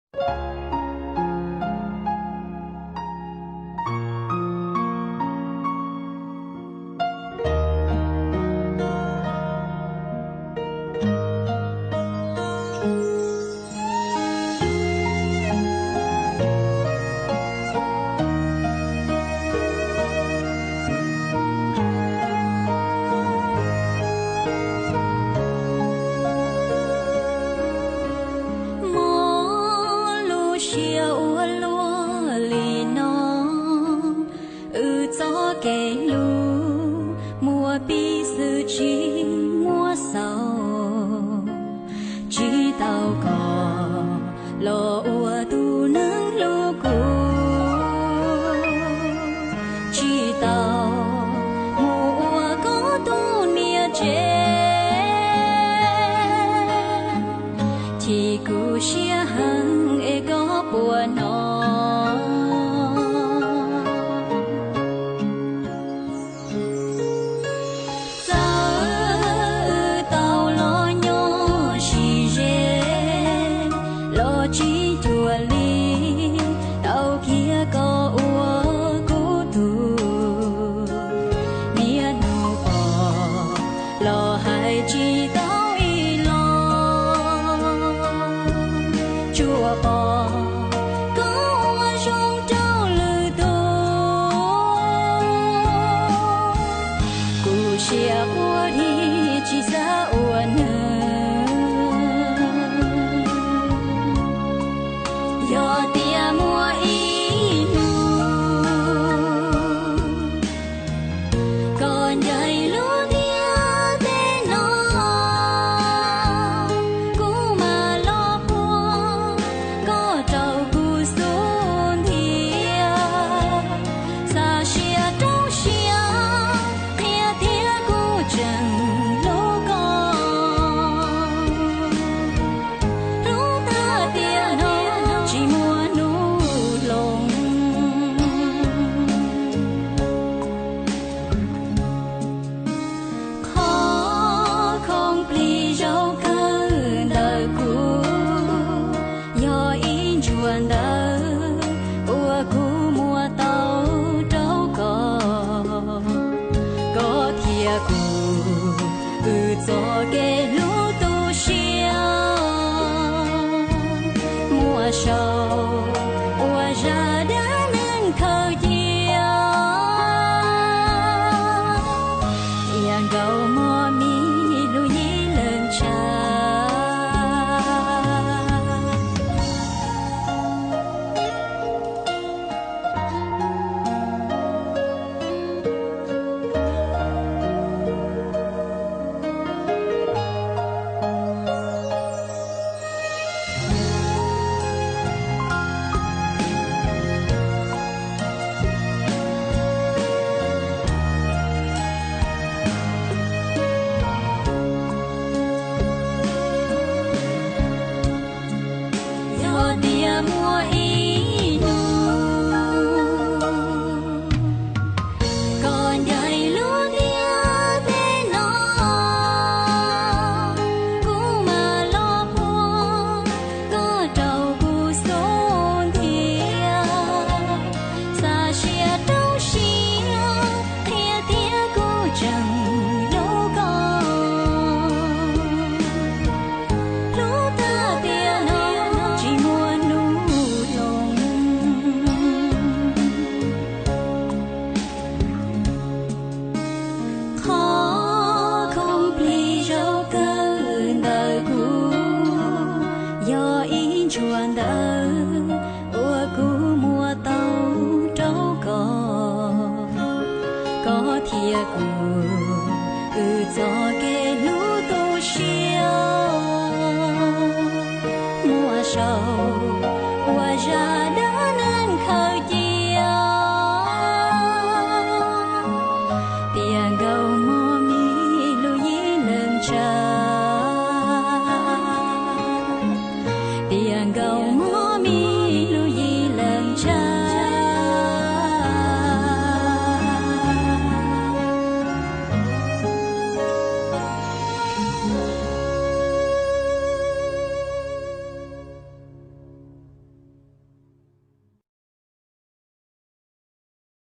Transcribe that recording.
Mob lub siab ua luaj li no, wb txoj kev hlub muaj pib xwb tsis muaj xaus, tsis tau koj los ua tus neeg hlub kuv, tsis tau mus ua koj tus niam tsev. Chim kuv siab heev es koj puas hnov. Txawm wb tau los nyob sib ze los tsis cuag li, tau kiag koj ua kuv tus niam. Hnub pom los hais tsis tau ib los, tsuas pom koj ua zoo rau lwm tus. Kuv siab quaj dhia tsis xav ua neeg. Yog tias muaj ib hnub koj ncaim lub ntiaj teb no, kuv mam los qhuas koj rau kuv xub ntiag. Xa siab rau siab qhia tias kuv tseem hlub koj, hlub tag tiam no tsis muaj hnub hloov. Qhov khoom plig zaum kawg ntawm kuv yog ib ntsuas ntawv uas kuv muab tau rau koj. Koj thiab kuv, wb txoj kev hlub tu siab muaj saum ua zaj dab neeg khaws cia, tias nkaus mog mi lub yim leej tshav. Yog tias muaj ib hnub koj ncaim lub ntiaj teb no, kuv mam los qhuas koj rau kuv xub ntiag. Xa siab rau siab qhia tias kuv tseem hlub koj, hlub tag tiam no tsis muaj hnub hloov. Qhov khoom plig zaum kawg ntawm kuv yog ib ntsuas ntawv uas kuv muab tau rau koj. Koj thiab kuv, wb txoj kev hlub tu siab